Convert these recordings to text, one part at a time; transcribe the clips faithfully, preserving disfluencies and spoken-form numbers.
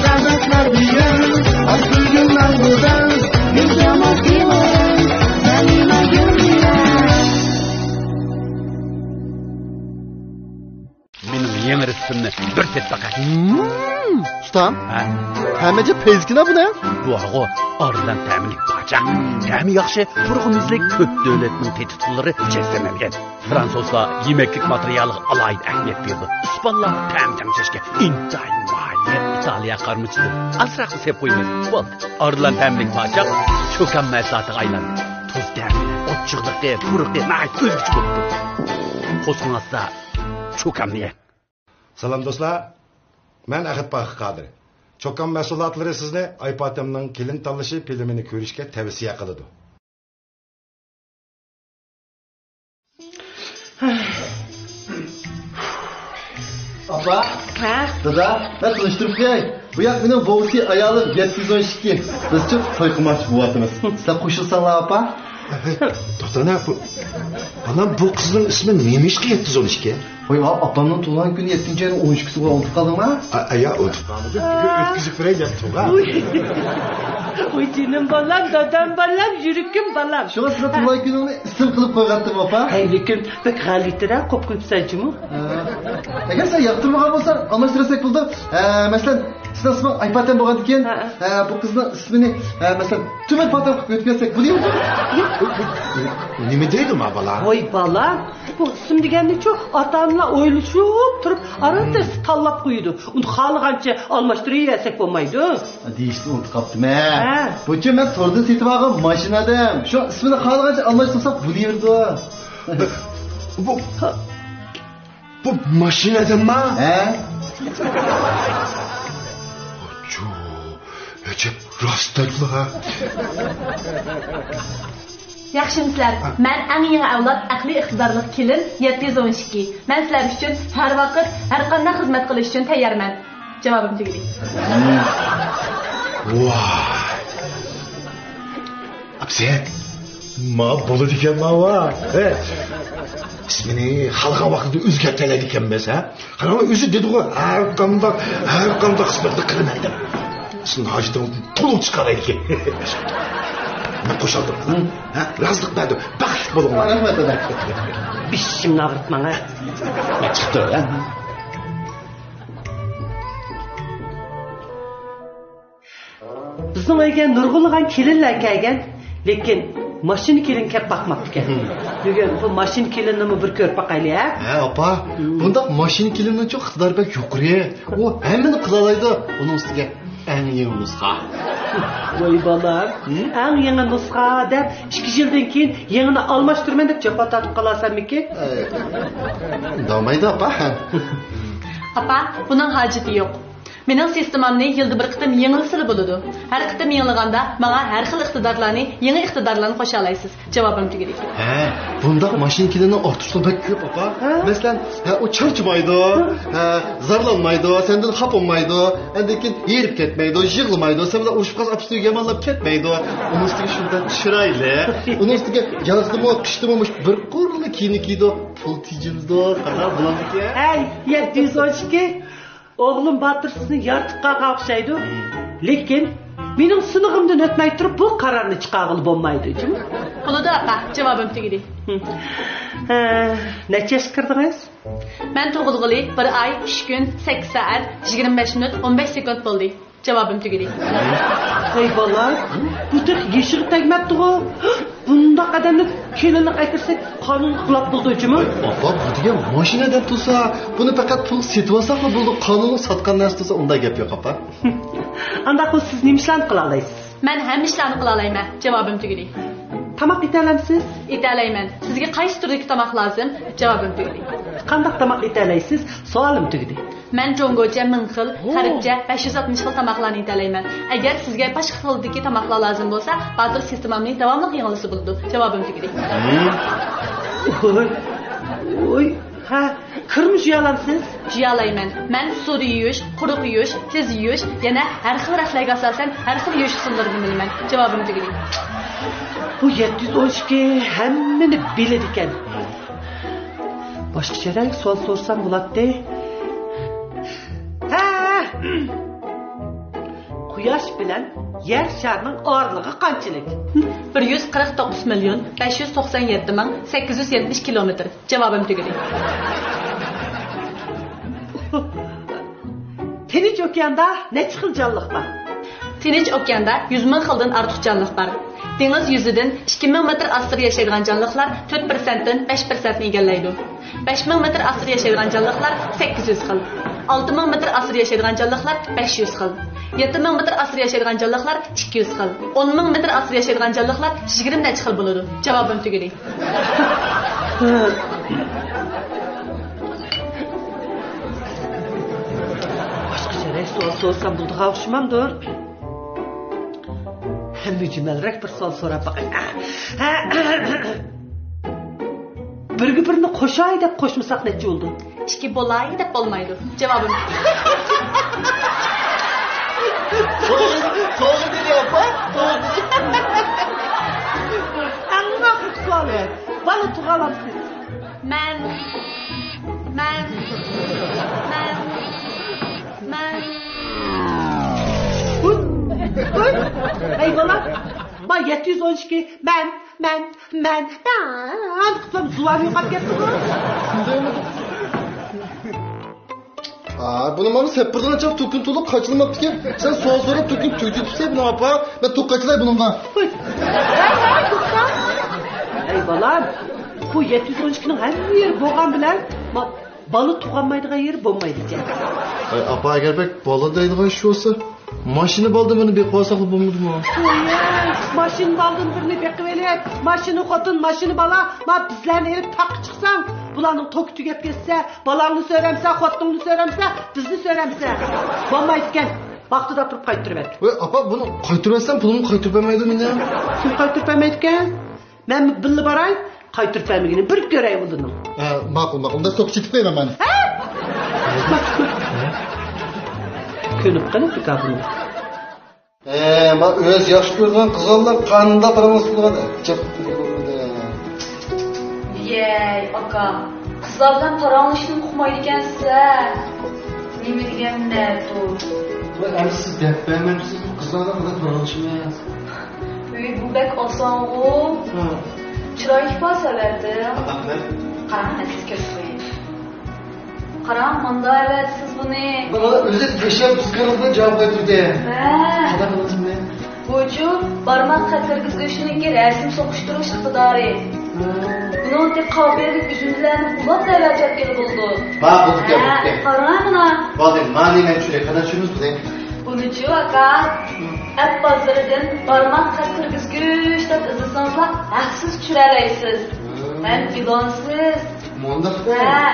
ساداتلار بىلەن ئاقسۆيدىن مەڭگۈدە يۈزەمەس يىلىم زەمىنە گۈللەر. مېنىڭ يېڭى رېتسېپىمنى بىر تېتىپ باقە. ئۇستام، ھە؟ تەمى ئەجەب پەيزىكىنا بۇنى. بۇ ھاغۇ ئارزان تەملىك پاچاق. تەمى ياخشى، پۇرىقى مۇزلۇق، كۆپ دۆلەتنىڭ تېتى تۇتقۇلىرى جەزملەنگەن. فرانسۇزلار يېمەكلىك ماتېرىيالىغا ئالاھىدە ئەھمىيەت بېرىدۇ. ئىسپانلار تەم تەڭشەشكە ئىنتايىن ماھىر. ئىتالىيە قارىمىچىدىن ئازراقلا سېپ قويىمىز. بولدى. ئارزان تەملىك پاچاق چوكان مەھسۇلاتىغا ئايلاندى. تۇز تەمى، ئوچۇقلۇقى، پۇرىقى ناھايىتى ئۆزگىچە بوپتۇ. قورسىقىڭ ئاچسا، چوكاننى يەڭ. سالام دوستلار، مەن ئەخەت پاخىر قادىر. چوكان مەھسۇلاتلىرى سىزنى ئايپاتەمنىڭ كېلىن تاللىشى فىلىمىنى كۆرۈشكە تەۋسىيە قىلىدۇ. ئاپا، ھە؟ دادا، مەن تونۇشتۇرۇپ قوياي. بۇ ياق مېنىڭ بوۋىسى، ئايالىم يەتتە يۈز ئون ئىككى. بىزچۇ توي قىلماقچى بولۇۋاتىمىز. سىلەر قوشۇلساڭلار، ئاپا. توختاڭە، بۇ، بالام، بۇ قىزنىڭ ئىسمى نېمىشقا يەتتە يۈز ئون ئىككى؟ ۋاي، ئا-، ئاپامنىڭ تۇغۇلغان كۈنى يەتتىنچى ئاينىڭ ئون ئۈچىسى بولغان، ئۇنتۇپ قالدىڭما؟ ئا، ئا، يا، ئۇنتۇپ قالمىدىم. بۈگۈن ئۆتكۈزۈپ بېرەي دەپ تۇرغان. ۋاي، جېنىم بالام، دادام بالام، يۈرىكىم بالام. شۇڭا سېنىڭ تۇغۇلغان كۈنۈڭنى ئىسىم قىلىپ قويغانتىم، ئاپا. ھەي، لېكىن بەك غەلىتىرەك قويۇپ قويۇپسەن جۇمۇ. ھە. ئەگەر سەن ياقتۇرمىغان بولساڭ، ئالماشتۇرساق بولىدۇ. ھە، مەسىلەن، سېنىڭ ئىسمىڭ ئايپاتەم بولغاندىكىن، ھە، ھە. ھە، بۇ قىزنىڭ ئىسمىنى، ھە، مەسىلەن، تۈمەن پاتەم قىلىپ يۆتكەلسەك بولىدۇ. نېمە دەيدۇ ما بالا؟ ۋاي بالا، بۇ ئىسىم دېگەننىچۇ ئاتا-ئانىلار ئويلىشىپ تۇرۇپ، ئاران تەستە تاللاپ قويىدۇ. ئۇنى خالىغانچە ئالماشتۇرۇۋەرسەك بولمايدۇ. دېيىشنى ئۇنتۇپ قاپتىمەن. ھە. بۇچۇ مەن توردىن سېتىپ ئالغان ماشىنا ئادەم. شۇ ئىسمىنى خالىغانچە ئالماشتۇرساق بولۇۋېرىدۇ. بۇ، بۇ ماشىنا ئادەمما؟ ھە. چۇ، ئەجەب راستتەكلا. ياخشىمۇسىلەر؟ مەن ئەڭ يېڭى ئەۋلاد، ئەقلىي ئىقتىدارلىق كېلىن، يەتتە يۈز ئون ئىككى. مەن سىلەر ئۈچۈن ھەر ۋاقىت، ھەر قانداق خىزمەت قىلىش ئۈچۈن تەييارمەن. جاۋابىم تۈگىدى. ۋاي. ئاپىسى، ما بولىدىكەن ماۋا. ھە. ئىسمىنى خالىغان ۋاقتىدا ئۆزگەرتەلەيدىكەنمىز، ھە؟ قاراڭ، ئۆزى دېدىغۇ، ھەر قانداق، ھەر قانداق خىزمەتنى قىلىمەن دەپ. سىزنىڭ ھاجىتىڭىزدىن پۇل چىقارايدىكەن. مەن قوشالدىم. ھە؟ رازىلىق بەردىم. بەختلىك بولۇڭلار. رەھمەت، دادا. بېشىمنى ئاغرىتماڭ، ھە؟ مەن چىقتىم، ھە؟ بىزنىڭ ئۆيگە نۇرغۇنلىغان كېلىنلەر كەلگەن، لېكىن ماشىنا كېلىن كەپ باقماپتىكەن. بۈگۈن بۇ ماشىنا كېلىننىمۇ بىر كۆرۈپ باقايلى، ھە؟ ھە، ئاپا، بۇنداق ماشىنا كېلىننىڭچۇ ئىقتىدارى بەك يۇقىرى. ئۇ ھەممىنى قىلالايدۇ. ئۇنىڭ ئۈستىگە ئەڭ يېڭى نۇسخا. ۋاي بالام، ئەڭ يېڭى نۇسخا دەپ، ئىككى يىلدىن كېيىن يېڭىنى ئالماشتۇرىمەن دەپ جاپا تارتىپ قالارسەنمىكىن؟ ئەي، ئۇنداق بولمايدۇ، ئاپا. ئاپا، بۇنىڭ ھاجىتى يوق. مېنىڭ سىستېمامنى يىلدا بىر قېتىم يېڭىلىسىلا بولىدۇ. ھەر قېتىم يېڭىلىغاندا ماڭا ھەر خىل ئىقتىدارلارنى، يېڭى ئىقتىدارلارنى قوشالايسىز. جاۋابىم تۈگىدى. ھە، بۇنداق ماشىنا كېلىننىڭ ئارتۇقچىلىقى بەك كۆپ، ئاپا. ھە؟ مەسىلەن، ھە، ئۇ چارچىمايدۇ، ھە، زارلانمايدۇ، سەندىن خاپىمايدۇ، ئاندىن كېيىن ھېرىپ كەتمەيدۇ، يىغلىمايدۇ، سەن بىلەن ئۇرۇشۇپ قالسا ئاپىسى ئۆيگە يامانلاپ كەتمەيدۇ. ئۇنىڭ ئۈستىگە شۇنداق چىرايلىق، ئۇنىڭ ئۈستىگە يازدىمۇ، قىشتىمۇ مۇشۇ بىر قۇرلا كىيىمنى كىيىدۇ، پۇل تېجىلىدۇ، قانداق بولامدىكەن؟ ھەي، يەتتە يۈز ئون ئىككى. ئوغلۇم باتۇر سىزنى يارىتىپ قالغان ئوخشايدۇ. لېكىن مېنىڭ سىنىقىمدىن ئۆتمەي تۇرۇپ بۇ قارارنى چىقارغىلى بولمايدۇ، جۇمۇ. بولىدۇ ئاپا، جاۋابىم تۈگىدى. ھە، نەچچە ياشقا كىردىڭىز؟ مەن تۇغۇلغىلى بىر ئاي، ئۈچ كۈن، سەككىز سائەت، يىگىرمە بەش مىنۇت، ئون بەش سېكۇنت بولدى. جاۋابىم تۈگىدى. ۋاي بالام، بۇ تېخى يېشىغا تەگمەپتىغۇ. بۇنداق ئادەمنى كېلىنلىك ئەكىرسەك قانۇنغا خىلاپ بولىدۇ جۇمۇ. ئاپا، بۇ دېگەن ماشىنا دەپ تۇرسا، بۇنى پەقەت پۇلغا سېتىۋالساقلا بولىدۇ، قانۇنلۇق ساتقان نەرسە تۇرسا ئۇنداق گەپ يوق ئاپا. ئانداق بولسا سىز نېمە ئىشلارنى قىلالايسىز؟ مەن ھەممە ئىشلارنى قىلالايمەن، جاۋابىم تۈگىدى. تاماق ئېتەلەمسىز؟ ئېتەلەيمەن. سىزگە قايسى تۈردىكى تاماق لازىم؟ جاۋابىم تۈگىدى. قانداق تاماق ئېتەلەيسىز؟ سوئالىم تۈگىدى. مەن جۇڭگوچە مىڭ خىل، غەربچە بەش يۈز ئاتمىش خىل تاماقلارنى ئېتەلەيمەن. ئەگەر سىزگە باشقا خىلدىكى تاماقلار لازىم بولسا، باتۇر سىستېمامنى داۋاملىق يېڭىلىسا بولىدۇ. جاۋابىم تۈگىدى. ھىم. ۋوي، ۋوي، ھە، كىرمۇ جۇيالامسىز؟ جۇيالايمەن. مەن سۇدا يۇيۇش، قۇرۇق يۇيۇش، تېز يۇيۇش، يەنە ھەر خىل رەتلەرگە ئاساسەن ھەر خىل يۇيۇش ئۇسۇللىرىنى بىلىمەن. جاۋابىم تۈگىدى. بۇ يەتتە يۈز ئون ئىككى ھەممىنى بىلىدىكەن. باشقىچە سوئال سورىسام بولاتتى. ھە! قۇياش بىلەن يەر شارىنىڭ ئارىلىقى قانچىلىك؟ بىر يۈز قىرىق توققۇز مىليون بەش يۈز توقسان يەتتە مىڭ سەككىز يۈز يەتمىش كىلومېتىر. جاۋابىم تۈگىدى. تىنچ ئوكياندا نەچچە خىل جانلىق بار؟ تىنچ ئوكياندا يۈز مىڭ خىلدىن ئارتۇق جانلىق بار. دېڭىز يۈزىدىن ئىككى مىڭ مېتىر ئاستىدا ياشايدىغان جانلىقلار تۆت پىرسەنتتىن بەش پىرسەنتنى ئىگىلەيدۇ. بەش مىڭ مېتىر ئاستىدا ياشايدىغان جانلىقلار سەككىز يۈز خىل. ئالتە مىڭ مېتىر ئاستىدا ياشايدىغان جانلىقلار بەش يۈز خىل. يەتتە مىڭ مېتىر ئاستىدا ياشايدىغان جانلىقلار ئىككى يۈز خىل. ئون مىڭ مېتىر ئاستىدا ياشايدىغان جانلىقلار يىگىرمە نەچچە خىل بولىدۇ. جاۋابىم تۈگىدى. باشقىچە سوئال سورىسام بولىدىغان ئوخشىمامدۇ؟ مۈجمەلرەك بىر سوئال سوراپ باقاي. بىرگە بىرنى قوشاي دەپ قوشمىساق نەچچە بولىدۇ؟ ئىككى بولاي دەپ بولمايدۇ. جاۋابىم. توغرا، توغرا دېدى، ئاپا، توغرا دېدى. ئەڭ ئاخىرقى سوئالى. بالا تۇغالامسىز؟ مەن، مەن، مەن، مەن. ھۇي، ھۇي. ھەي، بالا. ما يەتتە يۈز ئون ئىككى. مەن، مەن، مەن، مەن. قىپلام زۇۋان يوقاپ كەتتىغۇ. ئا، بۇنىڭ مانا سەپپىردىن چاق تۈكۈن تولۇق قاچىلىماپتىكەن. سەن سوئال سوراپ تۈكۈن تۈگىتىپسەن بۇنىڭ ئاپا. مەن توك قاچىلاي بۇنىڭغا. ھوي. ھەي، ھەي، توختا. ھەي، بالام. بۇ يەتتە يۈز ئون ئىككىنىڭ ھەممە يېرى بولغان بىلەن، ما-، بالا تۇغالمايدىغان يېرى بولمايدىكەن. ئاي، ئاپا، ئەگەر بەك بالا دەيدىغان ئىش بولسا، ماشىنا بالدىن بىرنى بېقىۋالساقلا بولمىدىمۇ؟ ھوي، ماشىنا بالدىن بىرنى بېقىۋېلىپ، ماشىنا خوتۇن، ماشىنا بالا، ما بىزلەرنى ئېلىپ تاغقا چىقساڭ، بۇلارنىڭ توكى تۈگەپ كەتسە، بالاڭنى سۆرەمسە، خوتۇنۇڭنى سۆرەمسە، بىزنى سۆرەمسە؟ بولمايدىكەن. ۋاقتىدا تۇرۇپ قايتۇرۇۋەت. ۋاي، ئاپا، بۇنى قايتۇرۇۋەتسەم، پۇلۇمنى قايتۇرۇپ بەرمەيدۇ مېنىڭ. كىم قايتۇرۇپ بەرمەيدىكەن؟ مەنمۇ بىللە باراي، قايتۇرۇپ بەرمىگىنىنى بىر كۆرەي ئۇلىنىڭ. ھە، ماقۇل، ماقۇل. ئۇنداق توك چېتىپ قويىمەن مەن. ھە؟ كۆنۈپ قېلىپتۇ بۇنى. ئە، ما ئۆزى ياخشى كۆرىدىغان قىزلار بىلەن قانداق پاراڭلاشسا بولىدىغان ئەجەب بولدى. يەي، ئاكا، قىزلار بىلەن پاراڭلىشىشنى ئۇقمايدىكەنسىز ھە. نېمە دېگەن نەتۇ؟ ۋاي، ئەمدى سىز دەپ بەرمەمسىز، بۇ قىزلار بىلەن قانداق پاراڭلىشىمەن؟ ئۆي بۇ بەك ئاسانغۇ. ھە. چىرايلىق پاس ئەۋەتتىڭ. ئاپا، مەن قاراڭ، مەن سىزگە كۆرسىتىپ قوياي. قاراڭ، مۇنداق ئەۋەتسىز بۇنى. بۇ بالا ئۆزى تەشەببۇسكارلىقىدىن جاۋاب قايتۇردى. ھە. قانداق قىلىمىز بۇنى؟ بۇچۇ بارماق خەت كىرگۈزگۈچىنىڭكى رەسىم سوقۇشتۇرۇش ئىقتىدارى. ھە. بۇنىڭدىكى قابىلىيەتلىك ئۈزۈندىلەرنى ئۇلاپ تەۋەر تەپكىلى بولىدۇ. بار، بولدى، ھە، بولدى. قاراڭ مانا. بولدى، مانى مەن چۈشۈرەي. قانداق چۈشۈرىمىز بۇنى؟ بۇنىچۇ، ئاكا، ھە. ئەپ بازىرىدىن بارماق خەت كىرگۈزگۈچ دەپ ئىزدىسىڭىزلا ھەقسىز چۈشۈرەلەيسىز. ھە. ھەم ئېلانسىز. مۇنداق. ھە.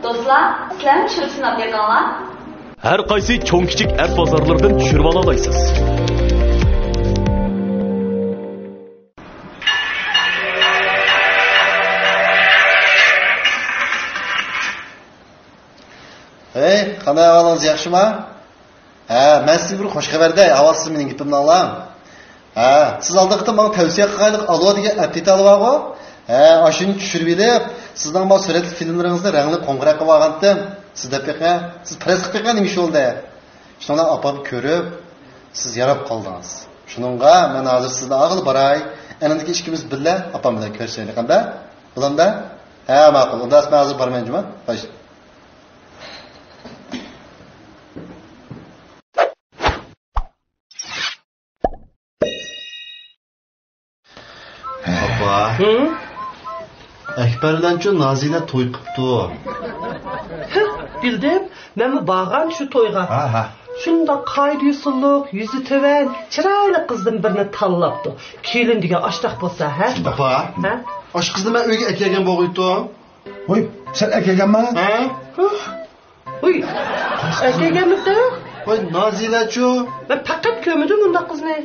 دوستلار، سىلەرمۇ چۈشۈرۈپ سىناپ بېقىڭلار. ھەر قايسى چوڭ-كىچىك ئەپ بازارلىرىدىن چۈشۈرۈۋالالايسىز. ھەي، قانداق ئەھۋالىڭىز، ياخشىما؟ ھە، مەن سىزگە بىر خوش خەۋەر دەي، ئاۋۋال سىز مېنىڭ گېپىمنى ئاڭلاڭ. ھە، سىز ئالدىقى ماڭا تەۋسىيە قىلغانلىق ئالوا دېگەن ئەپلىكاتسىيە بارغۇ؟ ھە، ئاشۇنى چۈشۈرۈۋېلىپ، سىزنىڭ مانا سۈرەتلىك فىلىملىرىڭىزنى رەڭلىك قوڭغۇراق قىلىۋالغانتىم. سىز دەپ بېقىڭ، سىز پەرەز قىلىپ بېقىڭ، نېمە ئىش بولدى؟ شۇنىڭ بىلەن ئاپام كۆرۈپ، سىز ياراپ قالدىڭىز. شۇنىڭغا مەن ھازىر سىزنى ئالغىلى باراي. ئېنىڭدىكى ئىككىمىز بىللە ئاپام بىلەن كۆرۈشەيلى، قانداق؟ بولامدا؟ ھە، ماقۇل. ئۇندا مەن ھازىر بارىمەن، جۇما. باش. ئاپا. ھە؟ ئەكبەر بىلەنچۇ نازىلە توي قىپتۇ. ھە، بىلدىم. مەنمۇ بارغان شۇ تويغا. ھە، ھە. شۇنداق قائىدە-يوسۇنلۇق، يۈزى تۆۋەن، چىرايلىق قىزدىن بىرنى تاللاپتۇ. كېلىن دېگەن ئاشتاق بولسا، ھە؟ ئاپا. ھە؟ ئاشۇ قىزنى مەن ئۆيگە ئەكەلگەن بولغىيتتۇم. ۋوي، سەن ئەكەلگەنما؟ ھە؟ ھە؟ ۋوي، ئەكەلگەنمىدىڭ؟ ۋوي، نازىلەچۇ؟ مەن پەقەت كۆرمىدىم ئۇنداق قىزنى.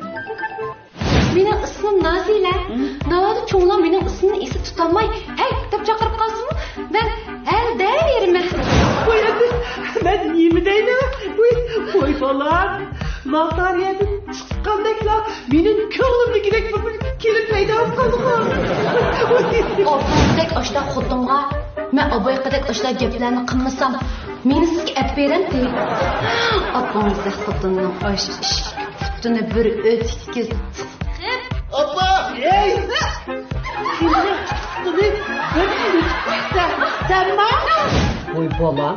مېنىڭ ئىسمىم نازىلە. ناۋادا چوڭلار مېنىڭ ئىسمىمنى ئېسىدە تۇتالماي، ھەي دەپ چاقىرىپ قالسىمۇ، مەن ھەي دەۋېرىمەن. ۋوي، ئەمدى مەن نېمە دەيمەن؟ ۋوي، ۋوي بالام، ماڭا يەردىن چىققاندەكلا مېنىڭ كۆڭلۈمدىكىدەك بىر كېلىپ پەيدا بولۇپ قالدىغۇ. ئاپامدەك ئاشۇنداق خوتۇنغا مەن ئابايقىدەك ئاشۇنداق گەپلەرنى قىلمىسام، مېنى سىزگە ئەپ بېرەمتى. ئاپىڭىزدەك خوتۇننىڭ ئاشۇ ئىشىك پۇتىنى بىر ئۆتۈككە ئاپا! ھەي! سەنمۇ؟ ۋوي بالام،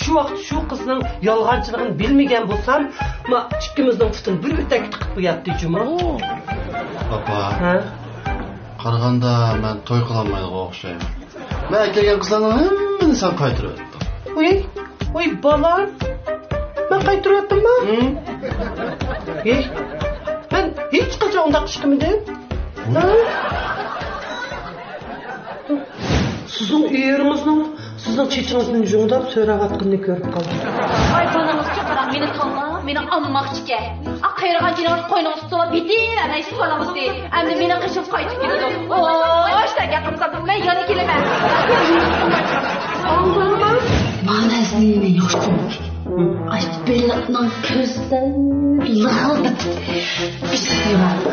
شۇ ۋاقىت شۇ قىزنىڭ يالغانچىلىقىنى بىلمىگەن بولسام، ما ئىككىمىزنىڭ پۇتىنى بىر ئۆتەككە تىقىپ قوياتتى جۇمۇ. ئاپا، ھە؟ قارىغاندا مەن توي قىلالمايدىغان ئوخشايمەن. مەن ئەكەلگەن قىزلارنىڭ ھەممىنى سەن قايتۇرۇۋەتتىڭ. ۋوي، ۋوي بالام، مەن قايتۇرۇۋەتتىممۇ؟ ھە؟ ھېي، مەن ھېچقاچان ئۇنداق ئىش قىلمىدىم. ھە؟ سىزنىڭ ئېرىڭىزنىڭ سىزنىڭ چېچىڭىزدىن جۇڭداپ سۆرەۋاتقىنىنى كۆرۈپ قالدىم. ئاي، بالىڭىزچە قاراڭ، مېنى تاللاپ، مېنى ئالماقچىكەن. ئا، قېرىغان جېنىڭىز قوينىڭىزغا سولاپ بېتىم، ئەنە ئىش سورىمىسى. ئەمدى مېنىڭ قېشىمغا قايتىپ كېلىدۇ. ئوي، شۇنداق گەپ قىلمىسام، مەن يەنە كېلىمەن. مانا سىزنى ياخشى. ئاش بېلىقنىڭ كۆزلىرى لىغىلدىتىپ بىسىرىۋالدى.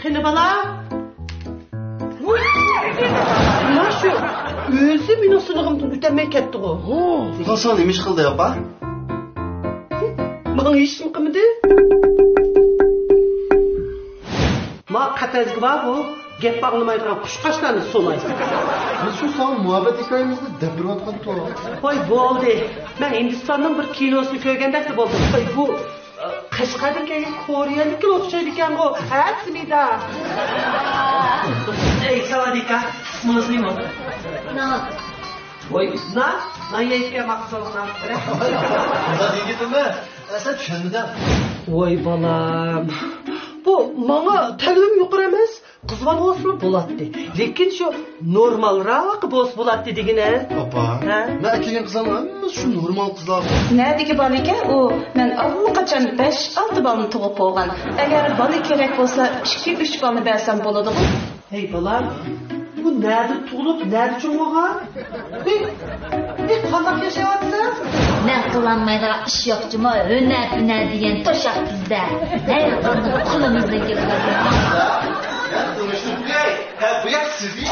قېنى بالا؟ مانا شۇ ئۆزى مېنىڭ سىنىقىمدىن ئۆتەلمەي كەتتىغۇ. قاسان نېمە ئىش قىلدى، ئاپا؟ ماڭا ھېچنېمە قىلمىدى. ما قەپەسكە بار بۇ، گەپ ئاڭلىمايدىغان قۇشقاچلارنى سولاي. بىز شۇ ساڭا مۇھەببەت ھېكايىمىزنى دەپ بېرىۋاتقانتۇق. ۋاي بولدى، مەن ھىندىستاننىڭ بىر كىنوسىنى كۆرگەندەكلا بولدۇم. ۋاي بۇ، ئە، قەشقەردىن كەلگەن كورېيەلىككە ئوخشايدىكەنغۇ، ھە سىمىدا؟ ئەي ساۋادىكا، ئىسمىڭىز نېمە؟ نان. ۋاي نان، نان يەيدىكەن ماقسىتىڭىز نان. نان يېگىنىمە؟ ئە، سەن چۈشەنمىدىڭ. ۋاي بالام، بۇ ماڭا تەلىپىم يۇقىرى ئەمەس، قىزىۋالغان بولسىمۇ بولاتتى. لېكىن شۇ نورمالراق بولسا بولاتتى دېگىنە. ئاپا، ھە؟ مەن ئەكەلگەن قىزلارنىڭ ھەممىسى شۇ نورمال قىزلار. نەدىكى بالىكەن ئۇ؟ مەن ئاللىقاچان بەش-ئالتە بالىنى تۇغۇپ بولغان. ئەگەر بالا كېرەك بولسا، ئىككى-ئۈچ بالىنى بەرسەم بولىدىغۇ. ھەي بالام، بۇ نەدە تۇغۇلۇپ، نەدە چوڭ بولغان؟ ھېي، ھېي، قانداق ياشاۋاتىسەن؟ مەن قىلالمايدىغان ئىش يوق جۇمۇ، ھۈنەر، ھۈنەر دېگەن توشاق بىزدە. ھەي، قانداق قولىمىزدىن كېلىدۇ. ھە، بۇ ياق سىزنى.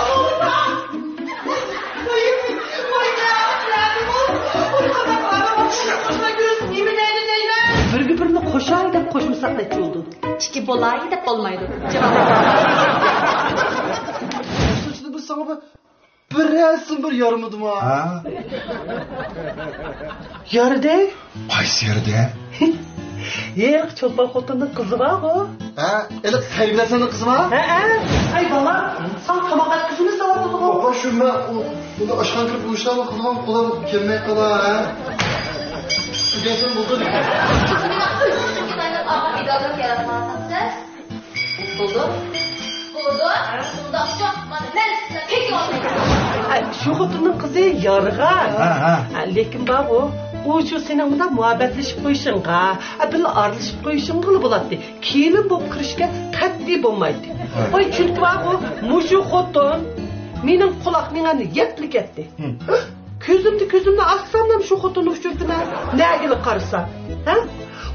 بىرگە بىرنى قوشاي دەپ قوشمىساق نەچچە بولدى؟ ئىككى بولاي دەپ بولمايدۇ. جاۋاب. بىر رەسىم بىر يارىمىدىما؟ ھە؟ يارىدى. قايسى يەردە؟ ھېلىقى چولپان خوتۇننىڭ قىزى بارغۇ. ھە، ھېلىقى تەربىيەلەسەننىڭ قىزىما؟ ھە، ھە. ئەي بالا، ساڭا تاماق ئەتكۈزىمىز ساۋاتىدىغۇ. ئاپا، شۇ مەن ئۇ، ئۇنى ئاشخانا كىرىپ ئۇ ئىشلارنى قىلىدىغان قولۇم كەلمەي قالا، ھە؟ ئۆگەنسەم بولدى دېگەن. بولدى. بولدى. شۇنداق شۇ. مانا مەن سىزنى پەكىۋالدىم. ئە، شۇ خوتۇننىڭ قىزى يارغا. ھە، ھە. ئە، لېكىن بارغۇ، ئۇ شۇ سېنىڭ بىلەن مۇھەببەتلىشىپ قويۇشۇڭغا، ئە، بىللە ئارىلىشىپ قويۇشۇڭغىلا بولاتتى. كېلىن بولۇپ كىرىشكە قەتئىي بولمايتتى. ھە. ۋاي، چۈنكى بارغۇ، مۇشۇ خوتۇن مېنىڭ قۇلاق مېڭەمنى يەپلا كەتتى. ھە. كۆزۈمدە كۆزۈمنى ئاچساملا شۇ خوتۇننى ئۇچرىتىمەن. نەگىلا قارىسام. ھە؟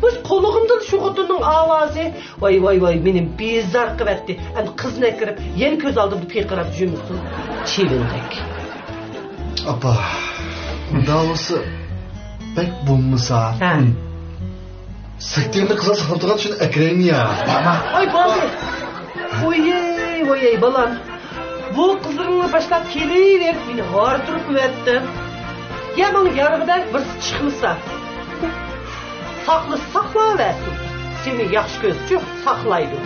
مۇشۇ قۇلىقىمدىلا شۇ خوتۇننىڭ ئاۋازى. ۋاي، ۋاي، ۋاي، مېنى بىزار قىلىۋەتتى. ئەمدى قىزنى ئەكىرىپ، يەنە كۆز ئالدىمدا پىرقىراپ يۈرمىسۇن. چىۋىندەك. ئاپا، مۇنداق بولسا بەك بولمىسا. ھە. سەكتەمدە قىزلار ساقلاپ تۇرغان شۇنى ئەكىرەيمۇ يا؟ ۋاي، بالدى. ۋويەي، ۋويەي، بالام. بۇ قىزلىرىڭنى باشلاپ كېلىۋېرىپ، مېنى ھاردۇرۇپ ئەتتىڭ. يا ماڭا يارىغىدەك بىرسى چىقمىسا. ساقلىسا ساقلاۋەرسۇن. سېنى ياخشى كۆرسىچۇ، ساقلايدۇ.